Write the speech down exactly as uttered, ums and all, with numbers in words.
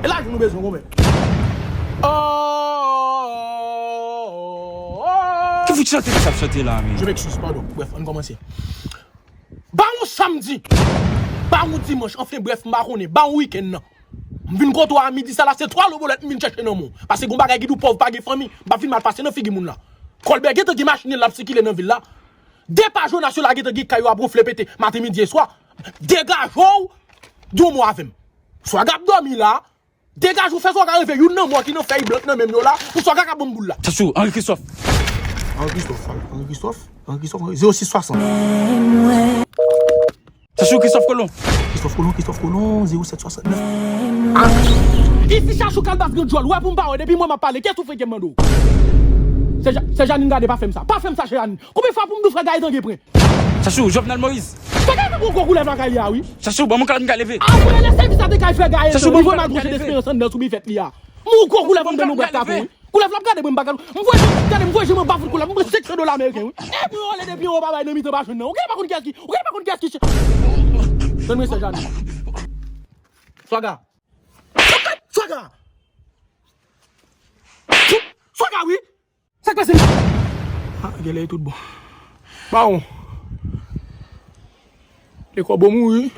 E lajan nou bezwen, konpè. Oh, oh, oh, oh. Ki fout chante sa ap chante la, men? Je m'excuse, pardon. Bref, ann kòmanse. Ba yon samdi, ba yon dimanch, anfen bref, m pa konnen, ba yon wikenn nan. M vin kote w a midi sa la, se twa lo bolèt m vin chèche nan men w. Paske gon bagay ki di w pòv pa gen fanmi, m pa vin mal pase nan figi moun la. Kòlbè gentan gen machin l ap sikile nan vil la. De pa Jonas yo la gentan gen kay yo ap wonfle pete maten, midi e swa. Degaje w, di yon mo avè m. Swaga ap dòmi la. Degaje w, fè Swaga reve youn nan mò ki nan fèy blank nan men m yo la, pou Swaga ka ban m boul la. Chachou, Henri Christophe. Henri Christophe, Henri Christophe, Henri Christophe, zewo sis swasant. Chachou, Christophe Colomb. Christophe Colomb, Christophe Colomb, zewo sèt swasantnèf. Ah. Isi Chachou Kalbas Grandjòl, wè pou m pa wè, depi mwen m ap pale, kiyès ou frenke m mande w? Se Ja-, se Janine, gade, pa fè m sa, pa fè m sa, Janine. Konbyen fwa pou m di w frè Gaëtan gen pwen? Chachou, Jovenel Moïse. Fè Gaëtan pran gwo koulèv lakay li a, wi. Chachou, ban m yon kalòt m ka leve. Apre lè sèvis la te kay fè Gaëtan. Chachou, ban m yon kalòt m ka leve. Esperans anndan sou bifèt li a. Mon gwo koulèv anndan nou bwèt kapon, wi. Koulèv la ap gade mwen, m pa gade. M voye, gade, m voye je m anba fout koulèv. M pran senk san dola ameriken, wi. Epi w rele depi w pa bay nan mitan machin nan. Ou genlè pa konn kiyès ki, ou genlè pa konn kiyès ki. Donn mwen sè Janine. Swaga. Swaga. Swaga, wi. Sa k pase? Ah, genlè e tout bon. Bawon. Lè kòbo mouri,